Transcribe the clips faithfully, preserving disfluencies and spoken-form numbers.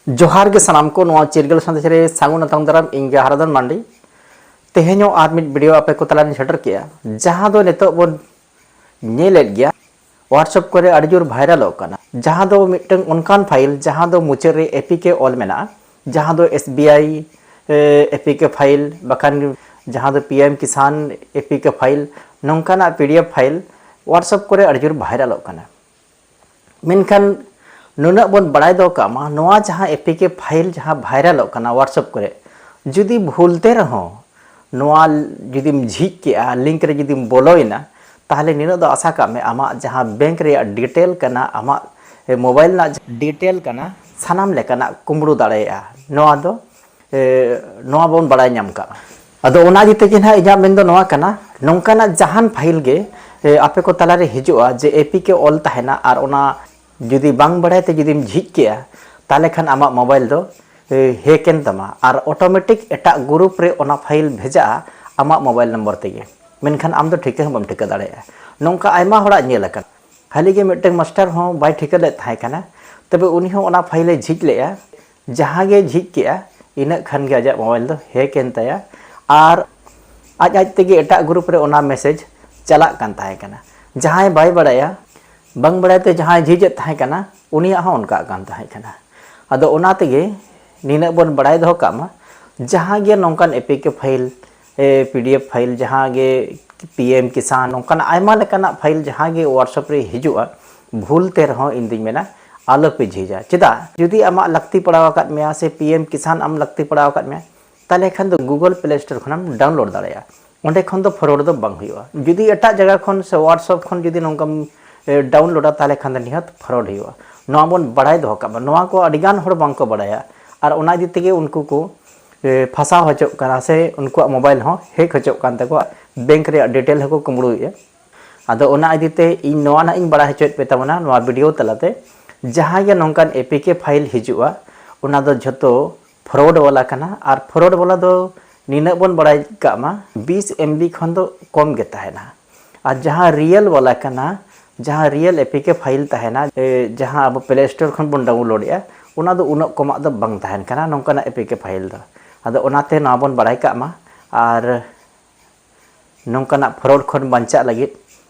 ᱡᱚᱦᱟᱨ ᱜᱮ ᱥᱟᱱᱟᱢ ᱠᱚ, ᱱᱚᱣᱟ ᱪᱤᱨᱜᱟᱹᱞ ᱥᱟᱸᱫᱮᱥ ᱨᱮ ᱥᱟᱹᱜᱩᱱ ᱟᱛᱟᱝ ᱫᱟᱨᱟᱢ᱾ ᱤᱧ ᱜᱮ ᱦᱟᱨᱟᱫᱷᱚᱱ ᱢᱟᱱᱰᱤ᱾ ᱛᱮᱦᱮᱧ ᱦᱚᱸ ᱟᱨ ᱢᱤᱫ ᱵᱷᱤᱰᱤᱭᱳ ᱟᱯᱮ ᱠᱚ ᱛᱟᱞᱟᱨᱤᱧ ᱥᱮᱴᱮᱨ ᱠᱮᱜᱼᱟ, ᱡᱟᱦᱟᱸ ᱫᱚ ᱱᱤᱛᱚᱜ ᱵᱚᱱ ᱧᱮᱞᱮᱫ ᱜᱮᱭᱟ, WhatsApp ᱠᱚᱨᱮ ᱟᱹᱰᱤ ᱡᱳᱨ ᱵᱷᱟᱭᱨᱟᱞᱚᱜ ᱠᱟᱱᱟ, ᱡᱟᱦᱟᱸ ᱫᱚ ᱢᱤᱫᱴᱟᱝ ᱚᱱᱠᱟᱱ ᱯᱷᱟᱭᱤᱞ ᱡᱟᱦᱟᱸ ᱫᱚ ᱢᱩᱪᱟᱹᱫ ᱨᱮ APK ᱚᱞ ᱢᱮᱱᱟᱜᱼᱟ, ᱡᱟᱦᱟᱸ ᱫᱚ SBI APK ᱯᱷᱟᱭᱤᱞ, ᱵᱟᱠᱷᱟᱱ ᱡᱟᱦᱟᱸ ᱫᱚ PM ᱠᱤᱥᱟᱱ APK ᱯᱷᱟᱭᱤᱞ, ᱱᱚᱝᱠᱟᱱᱟᱜ PDF ᱯᱷᱟᱭᱤᱞ WhatsApp ᱠᱚᱨᱮ ᱟᱹᱰᱤ ᱡᱳᱨ ᱵᱷᱟᱭᱨᱟᱞᱚᱜ ᱠᱟᱱᱟ᱾ ᱢᱮᱱᱠᱷᱟᱱ ᱱᱩᱱᱟᱹᱜ ᱵᱚᱱ ᱵᱟᱲᱟᱭ ᱫᱚᱦᱚ ᱠᱟᱜ ᱢᱟ, ᱱᱚᱣᱟ ᱡᱟᱦᱟᱸ APK ᱯᱷᱟᱭᱤᱞ ᱡᱟᱦᱟᱸ ᱵᱷᱟᱭᱨᱟᱞᱚᱜ ᱠᱟᱱᱟ WhatsApp ᱠᱚᱨᱮ, ᱡᱩᱫᱤ ᱵᱷᱩᱞ ᱛᱮ ᱨᱮᱦᱚᱸ ᱱᱚᱣᱟ ᱡᱩᱫᱤᱢ ᱡᱷᱤᱡ ᱠᱮᱜᱼᱟ, ᱞᱤᱝᱠ ᱨᱮ ᱡᱩᱫᱤᱢ ᱵᱚᱞᱚᱭᱮᱱᱟ, ᱛᱟᱦᱚᱞᱮ ᱱᱤᱱᱟᱹᱜ ᱫᱚ ᱟᱥᱟ ᱠᱟᱜ ᱢᱮ, ᱟᱢᱟᱜ ᱡᱟᱦᱟᱸ ᱵᱮᱝᱠ ᱨᱮᱭᱟᱜ ᱰᱤᱴᱮᱞ ᱠᱟᱱᱟ, ᱟᱢᱟᱜ ᱢᱳᱵᱟᱭᱤᱞ ᱨᱮᱱᱟᱜ ᱰᱤᱴᱮᱞ ᱠᱟᱱᱟ, ᱥᱟᱱᱟᱢ ᱞᱮᱠᱟᱱᱟᱜ ᱠᱩᱢᱵᱽᱲᱩ ᱫᱟᱲᱮᱭᱟᱜᱼᱟ᱾ ᱱᱚᱣᱟ ᱫᱚ ᱮ, ᱱᱚᱣᱟ ᱵᱚᱱ ᱵᱟᱲᱟᱭ ᱧᱟᱢ ᱠᱟᱜᱼᱟ᱾ ᱟᱫᱚ ᱚᱱᱟ ᱤᱫᱤ ᱛᱮᱜᱮ ᱱᱟᱦᱟᱜ ᱤᱧᱟᱹᱜ ᱢᱮᱱ ᱫᱚ ᱱᱚᱣᱟ ᱠᱟᱱᱟ, ᱱᱚᱝᱠᱟᱱᱟᱜ ᱡᱟᱦᱟᱱ ᱯᱷᱟᱭᱤᱞ ᱜᱮ, ᱮ, ᱟᱯᱮ ᱠᱚ ᱛᱟᱞᱟᱨᱮ ᱦᱤᱡᱩᱜᱼᱟ ᱡᱮ APK ᱚᱞ ᱛᱟᱦᱮᱱᱟ ᱟᱨ ᱚᱱᱟ ᱡᱩᱫᱤ ᱵᱟᱝ ᱵᱟᱲᱟᱭ ᱛᱮ ᱡᱩᱫᱤᱢ ᱡᱷᱤᱡ ᱠᱮᱜᱼᱟ, ᱛᱟᱦᱚᱞᱮ ᱠᱷᱟᱱ ᱟᱢᱟᱜ ᱢᱳᱵᱟᱭᱤᱞ ᱫᱚ, ᱮ, ᱦᱮᱠ ᱮᱱ ᱛᱟᱢᱟ ᱟᱨ ᱚᱴᱳᱢᱮᱴᱤᱠ ᱮᱴᱟᱜ ᱜᱨᱩᱯ ᱨᱮ ᱚᱱᱟ ᱯᱷᱟᱭᱤᱞ ᱵᱷᱮᱡᱟᱜᱼᱟ ᱟᱢᱟᱜ ᱢᱳᱵᱟᱭᱤᱞ ᱱᱚᱢᱵᱚᱨ ᱛᱮᱜᱮ᱾ ᱢᱮᱱᱠᱷᱟᱱ ᱟᱢ ᱫᱚ ᱴᱷᱤᱠᱟᱹ ᱦᱚᱸ ᱵᱟᱢ ᱴᱷᱤᱠᱟᱹ ᱫᱟᱲᱮᱭᱟᱜᱼᱟ᱾ ᱱᱚᱝᱠᱟ ᱟᱭᱢᱟ ᱦᱚᱲᱟᱜ ᱧᱮᱞ ᱟᱠᱟᱱᱟ᱾ ᱦᱟᱹᱞᱤ ᱜᱮ ᱢᱤᱫᱴᱟᱝ ᱢᱟᱥᱴᱟᱨ ᱦᱚᱸ ᱵᱟᱭ ᱴᱷᱤᱠᱟᱹ ᱞᱮᱫ ᱛᱟᱦᱮᱸ ᱠᱟᱱᱟ, ᱛᱚᱵᱮ ᱩᱱᱤ ᱦᱚᱸ ᱚᱱᱟ ᱯᱷᱟᱭᱤᱞ ᱮ ᱡᱷᱤᱡ ᱞᱮᱜᱼᱟ᱾ ᱡᱟᱦᱟᱸ ᱜᱮ ᱡᱷᱤᱡ ᱠᱮᱜᱼᱟ, ᱤᱱᱟᱹᱜ ᱠᱷᱟᱱ ᱜᱮ ᱟᱡᱟᱜ ᱢᱳᱵᱟᱭᱤᱞ ᱫᱚ ᱦᱮᱠ ᱮᱱ ᱛᱟᱭᱟ ᱟᱨ ᱟᱡ ᱟᱡ ᱛᱮᱜᱮ ᱮᱴᱟᱜ ᱜᱨᱩᱯ ᱨᱮ ᱚᱱᱟ ᱢᱮᱥᱮᱡᱽ ᱪᱟᱞᱟᱜ ᱠᱟᱱ ᱛᱟᱦᱮᱸ ᱠᱟᱱᱟ᱾ ᱡᱟᱦᱟᱸᱭ ᱵᱟᱭ ᱵᱟᱲᱟᱭᱟ, ᱵᱟᱝ ᱵᱟᱲᱟᱭ ᱛᱮ ᱡᱟᱦᱟᱸᱭ ᱡᱷᱤᱡᱮᱫ ᱛᱟᱦᱮᱸ ᱠᱟᱱᱟ, ᱩᱱᱤᱭᱟᱜ ᱦᱚᱸ ᱚᱱᱠᱟᱜ ᱠᱟᱱ ᱛᱟᱦᱮᱸ ᱠᱟᱱᱟ᱾ ᱟᱫᱚ ᱚᱱᱟ ᱛᱮᱜᱮ ᱱᱤᱱᱟᱹᱜ ᱵᱚᱱ ᱵᱟᱲᱟᱭ ᱫᱚᱦᱚ ᱠᱟᱜ ᱢᱟ, ᱡᱟᱦᱟᱸ ᱜᱮ ᱱᱚᱝᱠᱟᱱ APK ᱯᱷᱟᱭᱤᱞ, ᱮ, PDF ᱯᱷᱟᱭᱤᱞ, ᱡᱟᱦᱟᱸ ᱜᱮ PM ᱠᱤᱥᱟᱱ, ᱱᱚᱝᱠᱟᱱᱟᱜ ᱟᱭᱢᱟ ᱞᱮᱠᱟᱱᱟᱜ ᱯᱷᱟᱭᱤᱞ ᱡᱟᱦᱟᱸ ᱜᱮ WhatsApp ᱨᱮ ᱦᱤᱡᱩᱜᱼᱟ, ᱵᱷᱩᱞ ᱛᱮ ᱨᱮᱦᱚᱸ ᱤᱧ ᱫᱩᱧ ᱢᱮᱱᱟ ᱟᱞᱚᱯᱮ ᱡᱷᱤᱡᱟ᱾ ᱪᱮᱫᱟᱜ? ᱡᱩᱫᱤ ᱟᱢᱟᱜ ᱞᱟᱹᱠᱛᱤ ᱯᱟᱲᱟᱣ ᱟᱠᱟᱫ ᱢᱮᱭᱟ ᱥᱮ PM ᱠᱤᱥᱟᱱ ᱟᱢ ᱞᱟᱹᱠᱛᱤ ᱯᱟᱲᱟᱣ ᱟᱠᱟᱫ ᱢᱮᱭᱟ, ᱛᱟᱦᱚᱞᱮ ᱠᱷᱟᱱ ᱫᱚ Google Play Store ᱠᱷᱚᱱᱮᱢ ᱰᱟᱣᱩᱱᱞᱳᱰ ᱫᱟᱲᱮᱭᱟᱜᱼᱟ᱾ ᱚᱸᱰᱮ ᱠᱷᱚᱱ ᱫᱚ ᱯᱷᱨᱚᱰ ᱫᱚ ᱵᱟᱝ ᱦᱩᱭᱩᱜᱼᱟ᱾ ᱡᱩᱫᱤ ᱮᱴᱟᱜ ᱡᱟᱭᱜᱟ ᱠᱷᱚᱱ ᱥᱮ WhatsApp ᱠᱷᱚᱱ ᱡᱩᱫᱤ ᱱᱚᱝᱠᱟᱢ, ᱮ, ᱰᱟᱣᱩᱱᱞᱳᱰᱟ, ᱛᱟᱦᱚᱞᱮ ᱠᱷᱟᱱ ᱫᱚ ᱱᱤᱦᱟᱹᱛ ᱯᱷᱨᱚᱰ ᱦᱩᱭᱩᱜᱼᱟ᱾ ᱱᱚᱣᱟ ᱵᱚᱱ ᱵᱟᱲᱟᱭ ᱫᱚᱦᱚ ᱠᱟᱜ ᱢᱟ᱾ ᱱᱚᱣᱟ ᱠᱚ ᱟᱹᱰᱤᱜᱟᱱ ᱦᱚᱲ ᱵᱟᱝ ᱠᱚ ᱵᱟᱲᱟᱭᱟ, ᱟᱨ ᱚᱱᱟ ᱤᱫᱤ ᱛᱮᱜᱮ ᱩᱱᱠᱩ ᱠᱚ, ᱮ, ᱯᱷᱟᱥᱟᱣ ᱦᱚᱪᱚᱜ ᱠᱟᱱᱟ ᱥᱮ ᱩᱱᱠᱩᱣᱟᱜ ᱢᱳᱵᱟᱭᱤᱞ ᱦᱚᱸ ᱦᱮᱠ ᱦᱚᱪᱚᱜ ᱠᱟᱱ ᱛᱟᱠᱚᱣᱟ, ᱵᱮᱝᱠ ᱨᱮᱭᱟᱜ ᱰᱤᱴᱮᱞ ᱦᱚᱸᱠᱚ ᱠᱩᱢᱵᱽᱲᱩᱭᱮᱫᱼᱟ᱾ ᱟᱫᱚ ᱚᱱᱟ ᱤᱫᱤ ᱛᱮ ᱤᱧ ᱱᱚᱣᱟ ᱱᱟᱜ ᱤᱧ ᱵᱟᱲᱟᱭ ᱦᱚᱪᱚᱭᱮᱫ ᱯᱮ ᱛᱟᱵᱚᱱᱟ ᱱᱚᱣᱟ ᱵᱷᱤᱰᱤᱭᱳ ᱛᱟᱞᱟᱛᱮ, ᱡᱟᱦᱟᱸ ᱜᱮ ᱱᱚᱝᱠᱟᱱ APK ᱯᱷᱟᱭᱤᱞ ᱦᱤᱡᱩᱜᱼᱟ, ᱚᱱᱟ ᱫᱚ ᱡᱷᱚᱛᱚ ᱯᱷᱨᱚᱰ ᱵᱟᱞᱟ ᱠᱟᱱᱟ᱾ ᱟᱨ ᱯᱷᱨᱚᱰ ᱵᱟᱞᱟ ᱫᱚ ᱱᱤᱱᱟᱹᱜ ᱵᱚᱱ ᱵᱟᱲᱟᱭ ᱠᱟᱜ ᱢᱟ, ᱵᱤᱥ MB ᱠᱷᱚᱱ ᱫᱚ ᱠᱚᱢ ᱜᱮ ᱛᱟᱦᱮᱱᱟ᱾ ᱟᱨ ᱡᱟᱦᱟᱸ ᱨᱤᱭᱮᱞ ᱵᱟᱞᱟ ᱠᱟᱱᱟ, ᱡᱟᱦᱟᱸ ᱨᱤᱭᱮᱞ ᱮᱯᱤᱠᱮ ᱯᱷᱟᱭᱤᱞ ᱛᱟᱦᱮᱱᱟ, ᱮ, ᱡᱟᱦᱟᱸ ᱟᱵᱚ ᱯᱞᱮ ᱥᱴᱳᱨ ᱠᱷᱚᱱ ᱵᱚᱱ ᱰᱟᱣᱩᱱᱞᱳᱰ ᱮᱜᱼᱟ, ᱚᱱᱟ ᱫᱚ ᱩᱱᱟᱹᱜ ᱠᱚᱢᱟᱜ ᱫᱚ ᱵᱟᱝ ᱛᱟᱦᱮᱱ ᱠᱟᱱᱟ ᱱᱚᱝᱠᱟᱱᱟᱜ ᱮᱯᱤᱠᱮ ᱯᱷᱟᱭᱤᱞ ᱫᱚ᱾ ᱟᱫᱚ ᱚᱱᱟᱛᱮ ᱱᱚᱣᱟ ᱵᱚᱱ ᱵᱟᱲᱟᱭ ᱠᱟᱜ ᱢᱟ᱾ ᱟᱨ ᱱᱚᱝᱠᱟᱱᱟᱜ ᱯᱷᱨᱚᱰ ᱠᱷᱚᱱ ᱵᱟᱧᱪᱟᱜ ᱞᱟᱹᱜᱤᱫ,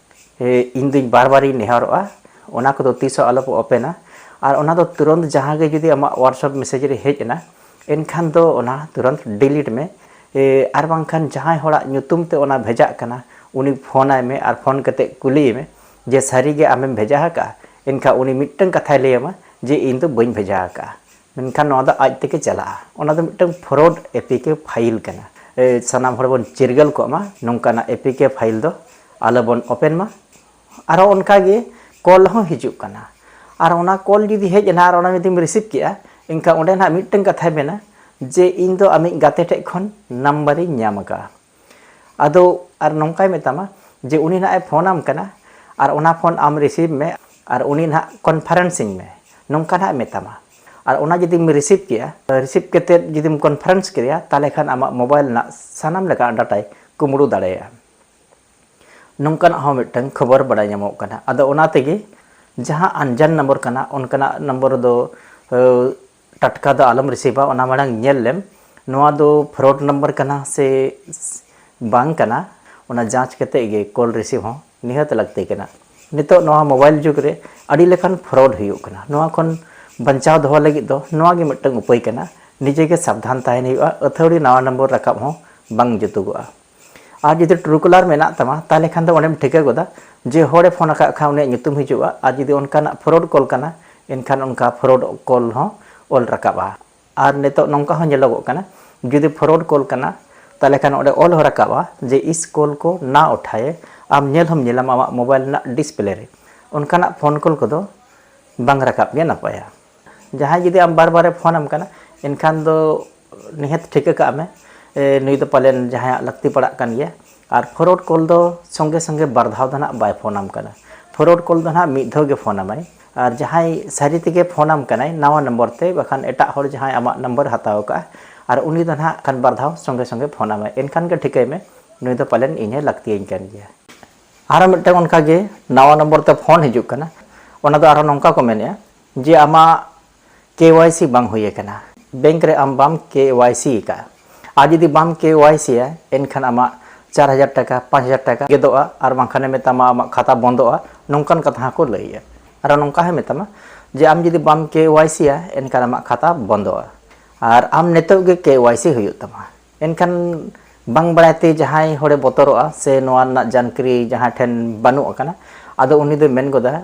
ᱮ, ᱤᱧ ᱫᱩᱧ ᱵᱟᱨ ᱵᱟᱨᱤᱧ ᱱᱮᱦᱚᱨᱚᱜᱼᱟ, ᱚᱱᱟ ᱠᱚᱫᱚ ᱛᱤᱥ ᱦᱚᱸ ᱟᱞᱚ ᱯᱮ ᱳᱯᱮᱱᱟ᱾ ᱟᱨ ᱚᱱᱟ ᱫᱚ ᱛᱩᱨᱟᱹᱱᱛ ᱡᱟᱦᱟᱸ ᱜᱮ ᱡᱩᱫᱤ ᱟᱢᱟᱜ WhatsApp ᱢᱮᱥᱮᱡᱽ ᱨᱮ ᱦᱮᱡ ᱮᱱᱟ, ᱮᱱᱠᱷᱟᱱ ᱫᱚ ᱚᱱᱟ ᱛᱩᱨᱟᱹᱱᱛ ᱰᱤᱞᱤᱴ ᱢᱮ᱾ ᱮ, ᱟᱨ ᱵᱟᱝᱠᱷᱟᱱ ᱡᱟᱦᱟᱸᱭ ᱦᱚᱲᱟᱜ ᱧᱩᱛᱩᱢ ᱛᱮ ᱚᱱᱟ ᱵᱷᱮᱡᱟᱜ ᱠᱟᱱᱟ, ᱩᱱᱤ ᱯᱷᱳᱱᱟᱭ ᱢᱮ ᱟᱨ ᱯᱷᱳᱱ ᱠᱟᱛᱮ ᱠᱩᱞᱤᱭᱮ ᱢᱮ ᱡᱮ, "ᱥᱟᱹᱨᱤᱜᱮ ᱟᱢᱮᱢ ᱵᱷᱮᱡᱟ ᱟᱠᱟᱫᱼᱟ?" ᱮᱱᱠᱷᱟᱱ ᱩᱱᱤ ᱢᱤᱫᱴᱟᱝ ᱠᱟᱛᱷᱟᱭ ᱞᱟᱹᱭ ᱟᱢᱟ ᱡᱮ, "ᱤᱧ ᱫᱚ ᱵᱟᱹᱧ ᱵᱷᱮᱡᱟ ᱟᱠᱟᱫᱼᱟ", ᱢᱮᱱᱠᱷᱟᱱ ᱱᱚᱣᱟ ᱫᱚ ᱟᱡ ᱛᱮᱜᱮ ᱪᱟᱞᱟᱜᱼᱟ᱾ ᱚᱱᱟ ᱫᱚ ᱢᱤᱫᱴᱟᱝ ᱯᱷᱨᱚᱰ ᱮᱯᱤᱠᱮ ᱯᱷᱟᱭᱤᱞ ᱠᱟᱱᱟ᱾ ᱮ, ᱥᱟᱱᱟᱢ ᱦᱚᱲ ᱵᱚᱱ ᱪᱤᱨᱜᱟᱹᱞ ᱠᱚᱜ ᱢᱟ, ᱱᱚᱝᱠᱟᱱᱟᱜ ᱮᱯᱤᱠᱮ ᱯᱷᱟᱭᱤᱞ ᱫᱚ ᱟᱞᱚ ᱵᱚᱱ ᱳᱯᱮᱱ ᱢᱟ᱾ ᱟᱨᱦᱚᱸ ᱚᱱᱠᱟ ᱜᱮ ᱠᱚᱞ ᱦᱚᱸ ᱦᱤᱡᱩᱜ ᱠᱟᱱᱟ, ᱟᱨ ᱚᱱᱟ ᱠᱚᱞ ᱡᱩᱫᱤ ᱦᱮᱡ ᱮᱱᱟ ᱟᱨ ᱚᱱᱟ ᱡᱩᱫᱤᱢ ᱨᱤᱥᱤᱵᱷ ᱠᱮᱜᱼᱟ, ᱮᱱᱠᱷᱟᱱ ᱚᱸᱰᱮ ᱱᱟᱦᱟᱜ ᱢᱤᱫᱴᱟᱝ ᱠᱟᱛᱷᱟᱭ ᱢᱮᱱᱟ ᱡᱮ, "ᱤᱧ ᱫᱚ ᱟᱢᱤᱡ ᱜᱟᱛᱮ ᱴᱷᱮᱡ ᱠᱷᱚᱱ ᱱᱟᱢᱵᱟᱨᱤᱧ ᱧᱟᱢ ᱟᱠᱟᱫᱼᱟ᱾" ᱟᱫᱚ ᱟᱨ ᱱᱚᱝᱠᱟᱭ ᱢᱮᱛᱟᱢᱟ ᱡᱮ ᱩᱱᱤ ᱱᱟᱦᱟᱜ ᱮ ᱯᱷᱳᱱᱟᱢ ᱠᱟᱱᱟ ᱟᱨ ᱚᱱᱟ ᱯᱷᱳᱱ ᱟᱢ ᱨᱤᱥᱤᱵᱷ ᱢᱮ ᱟᱨ ᱩᱱᱤ ᱱᱟᱦᱟᱜ ᱠᱚᱱᱯᱷᱟᱨᱮᱱᱥᱤᱝ ᱢᱮ, ᱱᱚᱝᱠᱟ ᱱᱟᱦᱟᱜ ᱮ ᱢᱮᱛᱟᱢᱟ᱾ ᱟᱨ ᱚᱱᱟ ᱡᱩᱫᱤᱢ ᱨᱤᱥᱤᱵᱷ ᱠᱮᱜᱼᱟ, ᱨᱤᱥᱤᱵᱷ ᱠᱟᱛᱮᱫ ᱡᱩᱫᱤᱢ ᱠᱚᱱᱯᱷᱟᱨᱮᱱᱥ ᱠᱮᱫᱮᱭᱟ, ᱛᱟᱦᱚᱞᱮ ᱠᱷᱟᱱ ᱟᱢᱟᱜ ᱢᱳᱵᱟᱭᱤᱞ ᱨᱮᱱᱟᱜ ᱥᱟᱱᱟᱢ ᱞᱮᱠᱟᱱᱟᱜ ᱰᱟᱴᱟᱭ ᱠᱩᱢᱵᱽᱲᱩ ᱫᱟᱲᱮᱭᱟᱜᱼᱟ᱾ ᱱᱚᱝᱠᱟᱱᱟᱜ ᱦᱚᱸ ᱢᱤᱫᱴᱟᱝ ᱠᱷᱚᱵᱚᱨ ᱵᱟᱲᱟᱭ ᱧᱟᱢᱚᱜ ᱠᱟᱱᱟ᱾ ᱟᱫᱚ ᱚᱱᱟ ᱛᱮᱜᱮ ᱡᱟᱦᱟᱸ ᱟᱱᱡᱟᱱ ᱱᱟᱢᱵᱟᱨ ᱠᱟᱱᱟ, ᱚᱱᱠᱟᱱᱟᱜ ᱱᱟᱢᱵᱟᱨ ᱫᱚ, ᱮ, ᱴᱟᱴᱠᱟ ᱫᱚ ᱟᱞᱚᱢ ᱨᱤᱥᱤᱵᱷᱟ, ᱚᱱᱟ ᱢᱟᱲᱟᱝ ᱧᱮᱞ ᱞᱮᱢ ᱱᱚᱣᱟ ᱫᱚ ᱯᱷᱨᱚᱰ ᱱᱟᱢᱵᱟᱨ ᱠᱟᱱᱟ ᱥᱮ ᱵᱟᱝ ᱠᱟᱱᱟ, ᱚᱱᱟ ᱡᱟᱸᱪ ᱠᱟᱛᱮ ᱜᱮ ᱠᱚᱞ ᱨᱤᱥᱤᱵᱷ ᱦᱚᱸ ᱱᱤᱦᱟᱹᱛ ᱞᱟᱹᱠᱛᱤ ᱠᱟᱱᱟ᱾ ᱱᱤᱛᱚᱜ ᱱᱚᱣᱟ ᱢᱳᱵᱟᱭᱤᱞ ᱡᱩᱜᱽ ᱨᱮ ᱟᱹᱰᱤ ᱞᱮᱠᱟᱱ ᱯᱷᱨᱚᱰ ᱦᱩᱭᱩᱜ ᱠᱟᱱᱟ᱾ ᱱᱚᱣᱟ ᱠᱷᱚᱱ ᱵᱟᱧᱪᱟᱣ ᱫᱚᱦᱚ ᱞᱟᱹᱜᱤᱫ ᱫᱚ ᱱᱚᱣᱟ ᱜᱮ ᱢᱤᱫᱴᱟᱝ ᱩᱯᱟᱹᱭ ᱠᱟᱱᱟ, ᱱᱤᱡᱮ ᱜᱮ ᱥᱟᱵᱫᱷᱟᱱ ᱛᱟᱦᱮᱱ ᱦᱩᱭᱩᱜᱼᱟ, ᱟᱹᱛᱷᱟᱹᱣᱲᱤ ᱱᱟᱣᱟ ᱱᱟᱢᱵᱟᱨ ᱨᱟᱠᱟᱵ ᱦᱚᱸ ᱵᱟᱝ ᱡᱩᱛᱩᱜᱚᱜᱼᱟ᱾ ᱟᱨ ᱡᱩᱫᱤ ᱴᱨᱩ ᱠᱚᱞᱟᱨ ᱢᱮᱱᱟᱜ ᱛᱟᱢᱟ, ᱛᱟᱦᱚᱞᱮ ᱠᱷᱟᱱ ᱫᱚ ᱚᱸᱰᱮᱢ ᱴᱷᱤᱠᱟᱹ ᱜᱚᱫᱟ ᱡᱮ ᱦᱚᱲᱮ ᱯᱷᱳᱱ ᱟᱠᱟᱫ ᱠᱷᱟᱱ ᱩᱱᱤᱭᱟᱜ ᱧᱩᱛᱩᱢ ᱦᱤᱡᱩᱜᱼᱟ, ᱟᱨ ᱡᱩᱫᱤ ᱚᱱᱠᱟᱱᱟᱜ ᱯᱷᱨᱚᱰ ᱠᱚᱞ ᱠᱟᱱᱟ, ᱮᱱᱠᱷᱟᱱ ᱚᱱᱠᱟ ᱯᱷᱨᱚᱰ ᱠᱚᱞ ᱦᱚᱸ ᱚᱞ ᱨᱟᱠᱟᱵᱼᱟ᱾ ᱟᱨ ᱱᱤᱛᱚᱜ ᱱᱚᱝᱠᱟ ᱦᱚᱸ ᱧᱮᱞᱚᱜᱚᱜ ᱠᱟᱱᱟ, ᱡᱩᱫᱤ ᱯᱷᱨᱚᱰ ᱠᱚᱞ ᱠᱟᱱᱟ, ᱛᱟᱦᱚᱞᱮ ᱠᱷᱟᱱ ᱚᱸᱰᱮ ᱚᱞ ᱦᱚᱸ ᱨᱟᱠᱟᱵᱼᱟ ᱡᱮ "ᱤᱥ ᱠᱚᱞ ᱠᱚ ᱱᱟ ᱩᱴᱷᱟᱭᱮ", ᱟᱢ ᱧᱮᱞ ᱦᱚᱸᱢ ᱧᱮᱞᱟᱢ ᱟᱢᱟᱜ ᱢᱳᱵᱟᱭᱤᱞ ᱨᱮᱱᱟᱜ ᱰᱤᱥᱯᱞᱮ ᱨᱮ᱾ ᱚᱱᱠᱟᱱᱟᱜ ᱯᱷᱳᱱ ᱠᱚᱞ ᱠᱚᱫᱚ ᱵᱟᱝ ᱨᱟᱠᱟᱵ ᱜᱮ ᱱᱟᱯᱟᱭᱟ᱾ ᱡᱟᱦᱟᱸᱭ ᱡᱩᱫᱤ ᱟᱢ ᱵᱟᱨ ᱵᱟᱨᱮ ᱯᱷᱳᱱ ᱟᱢ ᱠᱟᱱᱟ, ᱮᱱᱠᱷᱟᱱ ᱫᱚ ᱱᱤᱦᱟᱹᱛ ᱴᱷᱤᱠᱟᱹ ᱠᱟᱜ ᱢᱮ, ᱮ, ᱱᱩᱭ ᱫᱚ ᱯᱟᱞᱮᱱ ᱡᱟᱦᱟᱸᱭᱟᱜ ᱞᱟᱹᱠᱛᱤ ᱯᱟᱲᱟᱜ ᱠᱟᱱ ᱜᱮᱭᱟ᱾ ᱟᱨ ᱯᱷᱚᱨᱣᱟᱨᱰ ᱠᱚᱞ ᱫᱚ ᱥᱚᱸᱜᱮ ᱥᱚᱸᱜᱮ ᱵᱟᱨ ᱫᱷᱟᱣ ᱫᱚ ᱱᱟᱦᱟᱜ ᱵᱟᱭ ᱯᱷᱳᱱ ᱟᱢ ᱠᱟᱱᱟ᱾ ᱯᱷᱚᱨᱣᱟᱨᱰ ᱠᱚᱞ ᱫᱚ ᱱᱟᱦᱟᱜ ᱢᱤᱫ ᱫᱷᱟᱣ ᱜᱮ ᱯᱷᱳᱱ ᱟᱢᱟᱭ᱾ ᱟᱨ ᱡᱟᱦᱟᱸᱭ ᱥᱟᱹᱨᱤ ᱛᱮᱜᱮ ᱯᱷᱳᱱ ᱟᱢ ᱠᱟᱱᱟᱭ ᱱᱟᱣᱟ ᱱᱚᱢᱵᱚᱨ ᱛᱮ, ᱵᱟᱠᱷᱟᱱ ᱮᱴᱟᱜ ᱦᱚᱲ ᱡᱟᱦᱟᱸᱭ ᱟᱢᱟᱜ ᱱᱚᱢᱵᱚᱨ ᱦᱟᱛᱟᱣ ᱟᱠᱟᱫᱼᱟ, ᱟᱨ ᱩᱱᱤ ᱫᱚ ᱱᱟᱦᱟᱜ ᱠᱷᱟᱱ ᱵᱟᱨ ᱫᱷᱟᱣ ᱥᱚᱸᱜᱮ ᱥᱚᱸᱜᱮ ᱯᱷᱳᱱ ᱟᱢᱟᱭ, ᱮᱱᱠᱷᱟᱱ ᱜᱮ ᱴᱷᱤᱠᱟᱹᱭ ᱢᱮ ᱱᱩᱭ ᱫᱚ ᱯᱟᱞᱮᱱ ᱤᱧᱮ ᱞᱟᱹᱠᱛᱤᱭᱟᱹᱧ ᱠᱟᱱ ᱜᱮᱭᱟ᱾ ᱟᱨᱦᱚᱸ ᱢᱤᱫᱴᱟᱝ ᱚᱱᱠᱟᱜᱮ ᱱᱟᱣᱟ ᱱᱚᱢᱵᱚᱨ ᱛᱮ ᱯᱷᱳᱱ ᱦᱤᱡᱩᱜ ᱠᱟᱱᱟ᱾ ᱚᱱᱟ ᱫᱚ ᱟᱨᱦᱚᱸ ᱱᱚᱝᱠᱟ ᱠᱚ ᱢᱮᱱᱮᱫᱼᱟ ᱡᱮ ᱟᱢᱟᱜ ᱠᱮ ᱣᱟᱭ ᱥᱤ ᱵᱟᱝ ᱦᱩᱭ ᱟᱠᱟᱱᱟ, ᱵᱮᱝᱠ ᱨᱮ ᱟᱢ ᱵᱟᱢ ᱠᱮ ᱣᱟᱭ ᱥᱤ ᱟᱠᱟᱫᱼᱟ᱾ ᱟᱨ ᱡᱩᱫᱤ ᱵᱟᱢ ᱠᱮ ᱣᱟᱭ ᱥᱤᱭᱟ, ᱮᱱᱠᱷᱟᱱ ᱟᱢᱟᱜ ᱪᱟᱨ ᱦᱟᱡᱟᱨ ᱴᱟᱠᱟ, ᱯᱟᱸᱪ ᱦᱟᱡᱟᱨ ᱴᱟᱠᱟ ᱜᱮᱫᱚᱜᱼᱟ, ᱟᱨ ᱵᱟᱝᱠᱷᱟᱱᱮ ᱢᱮᱛᱟᱢᱟ ᱟᱢᱟᱜ ᱠᱷᱟᱛᱟ ᱵᱚᱱᱫᱚᱜᱼᱟ᱾ ᱱᱚᱝᱠᱟᱱ ᱠᱟᱛᱷᱟ ᱦᱚᱸᱠᱚ ᱞᱟᱹᱭᱮᱜᱼᱟ᱾ ᱟᱨ ᱱᱚᱝᱠᱟ ᱦᱚᱸ ᱢᱮᱛᱟᱢᱟ ᱡᱮ ᱟᱢ ᱡᱩᱫᱤ ᱵᱟᱢ ᱠᱮ ᱣᱟᱭ ᱥᱤᱭᱟ, ᱮᱱᱠᱷᱟᱱ ᱟᱢᱟᱜ ᱠᱷᱟᱛᱟ ᱵᱚᱱᱫᱚᱜᱼᱟ, ᱟᱨ ᱟᱢ ᱱᱤᱛᱚᱜ ᱜᱮ ᱠᱮ ᱣᱟᱭ ᱥᱤ ᱦᱩᱭᱩᱜ ᱛᱟᱢᱟ᱾ ᱮᱱᱠᱷᱟᱱ ᱵᱟᱝ ᱵᱟᱲᱟᱭ ᱛᱮ ᱡᱟᱦᱟᱸᱭ ᱦᱚᱲᱮ ᱵᱚᱛᱚᱨᱚᱜᱼᱟ ᱥᱮ ᱱᱚᱣᱟ ᱨᱮᱱᱟᱜ ᱡᱟᱱᱠᱟᱨᱤ ᱡᱟᱦᱟᱸ ᱴᱷᱮᱱ ᱵᱟᱹᱱᱩᱜ ᱟᱠᱟᱱᱟ, ᱟᱫᱚ ᱩᱱᱤ ᱫᱚᱭ ᱢᱮᱱ ᱜᱚᱫᱟ,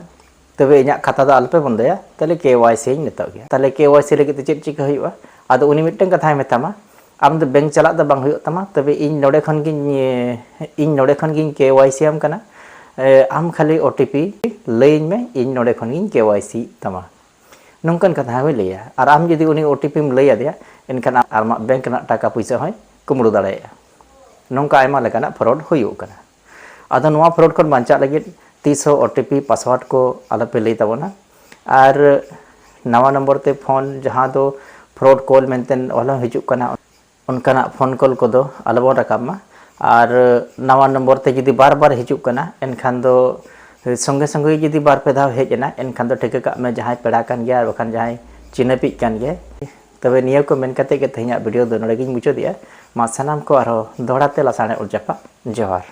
"ᱛᱚᱵᱮ ᱤᱧᱟᱹᱜ ᱠᱷᱟᱛᱟ ᱫᱚ ᱟᱞᱚᱯᱮ ᱵᱚᱱᱫᱚᱭᱟ, ᱛᱟᱦᱞᱮ ᱠᱮ ᱣᱟᱭ ᱥᱤ ᱤᱧ ᱱᱤᱛᱚᱜ ᱜᱮ᱾" ᱛᱟᱦᱞᱮ ᱠᱮ ᱣᱟᱭ ᱥᱤ ᱞᱟᱹᱜᱤᱫ ᱛᱮ ᱪᱮᱫ ᱪᱤᱠᱟᱹ ᱦᱩᱭᱩᱜᱼᱟ? ᱟᱫᱚ ᱩᱱᱤ ᱢᱤᱫᱴᱟᱝ ᱠᱟᱛᱷᱟᱭ ᱢᱮᱛᱟᱢᱟ, "ᱟᱢ ᱫᱚ ᱵᱮᱝᱠ ᱪᱟᱞᱟᱜ ᱫᱚ ᱵᱟᱝ ᱦᱩᱭᱩᱜ ᱛᱟᱢᱟ, ᱛᱚᱵᱮ ᱤᱧ ᱱᱚᱰᱮ ᱠᱷᱚᱱ ᱜᱤᱧ, ᱤᱧ ᱱᱚᱰᱮ ᱠᱷᱚᱱ ᱜᱤᱧ ᱠᱮ ᱣᱟᱭ ᱥᱤ ᱟᱢ ᱠᱟᱱᱟ᱾ ᱮ, ᱟᱢ ᱠᱷᱟᱹᱞᱤ ᱳ ᱴᱤ ᱯᱤ ᱞᱟᱹᱭᱟᱹᱧ ᱢᱮ, ᱤᱧ ᱱᱚᱰᱮ ᱠᱷᱚᱱ ᱜᱤᱧ ᱠᱮ ᱣᱟᱭ ᱥᱤ ᱛᱟᱢᱟ᱾" ᱱᱚᱝᱠᱟᱱ ᱠᱟᱛᱷᱟ ᱦᱚᱸᱭ ᱞᱟᱹᱭᱟ᱾ ᱟᱨ ᱟᱢ ᱡᱩᱫᱤ ᱩᱱᱤ ᱳ ᱴᱤ ᱯᱤᱢ ᱞᱟᱹᱭ ᱟᱫᱮᱭᱟ, ᱮᱱᱠᱷᱟᱱ ᱟᱢᱟᱜ ᱵᱮᱝᱠ ᱨᱮᱱᱟᱜ ᱴᱟᱠᱟ ᱯᱩᱭᱥᱟᱹ ᱦᱚᱸᱭ ᱠᱩᱢᱵᱽᱲᱩ ᱫᱟᱲᱮᱭᱟᱜᱼᱟ᱾ ᱱᱚᱝᱠᱟ ᱟᱭᱢᱟ ᱞᱮᱠᱟᱱᱟᱜ ᱯᱷᱨᱚᱰ ᱦᱩᱭᱩᱜ ᱠᱟᱱᱟ᱾ ᱟᱫᱚ ᱱᱚᱣᱟ ᱯᱷᱨᱚᱰ ᱠᱷᱚᱱ ᱵᱟᱧᱪᱟᱜ ᱞᱟᱹᱜᱤᱫ ᱛᱤᱥ ᱦᱚᱸ ᱳ ᱴᱤ ᱯᱤ ᱯᱟᱥᱣᱟᱨᱰ ᱠᱚ ᱟᱞᱚᱯᱮ ᱞᱟᱹᱭ ᱛᱟᱵᱚᱱᱟ᱾ ᱟᱨ ᱱᱟᱣᱟ ᱱᱚᱢᱵᱚᱨ ᱛᱮ ᱯᱷᱳᱱ, ᱡᱟᱦᱟᱸ ᱫᱚ ᱯᱷᱨᱚᱰ ᱠᱚᱞ ᱢᱮᱱᱛᱮ ᱚᱞ ᱦᱚᱸ ᱦᱤᱡᱩᱜ ᱠᱟᱱᱟ, ᱚᱱᱠᱟᱱᱟᱜ ᱯᱷᱳᱱ ᱠᱚᱞ ᱠᱚᱫᱚ ᱟᱞᱚᱵᱚᱱ ᱨᱟᱠᱟᱵ ᱢᱟ᱾ ᱟᱨ ᱱᱟᱣᱟ ᱱᱚᱢᱵᱚᱨ ᱛᱮ ᱡᱩᱫᱤ ᱵᱟᱨ ᱵᱟᱨ ᱦᱤᱡᱩᱜ ᱠᱟᱱᱟ, ᱮᱱᱠᱷᱟᱱ ᱫᱚ ᱥᱚᱸᱜᱮ ᱥᱚᱸᱜᱮ ᱡᱩᱫᱤ ᱵᱟᱨ ᱯᱮ ᱫᱷᱟᱣ ᱦᱮᱡ ᱮᱱᱟ, ᱮᱱᱠᱷᱟᱱ ᱫᱚ ᱴᱷᱤᱠᱟᱹ ᱠᱟᱜ ᱢᱮ ᱡᱟᱦᱟᱸᱭ ᱯᱮᱲᱟ ᱠᱟᱱ ᱜᱮᱭᱟ ᱟᱨ ᱵᱟᱠᱷᱟᱱ ᱡᱟᱦᱟᱸᱭ ᱪᱤᱱᱦᱟᱹᱯᱤᱡ ᱠᱟᱱ ᱜᱮᱭᱟᱭ᱾ ᱛᱚᱵᱮ ᱱᱤᱭᱟᱹ ᱠᱚ ᱢᱮᱱ ᱠᱟᱛᱮ ᱜᱮ ᱛᱮᱦᱮᱧᱟᱜ ᱵᱷᱤᱰᱤᱭᱳ ᱫᱚ ᱱᱚᱰᱮ ᱜᱤᱧ ᱢᱩᱪᱟᱹᱫᱮᱜᱼᱟ᱾ ᱢᱟ ᱥᱟᱱᱟᱢ ᱠᱚ ᱟᱨᱦᱚᱸ ᱫᱚᱦᱲᱟ ᱛᱮ ᱞᱟᱥᱟᱲᱦᱮᱫ ᱚᱞ ᱡᱟᱯᱟᱜ ᱡᱚᱦᱟᱨ᱾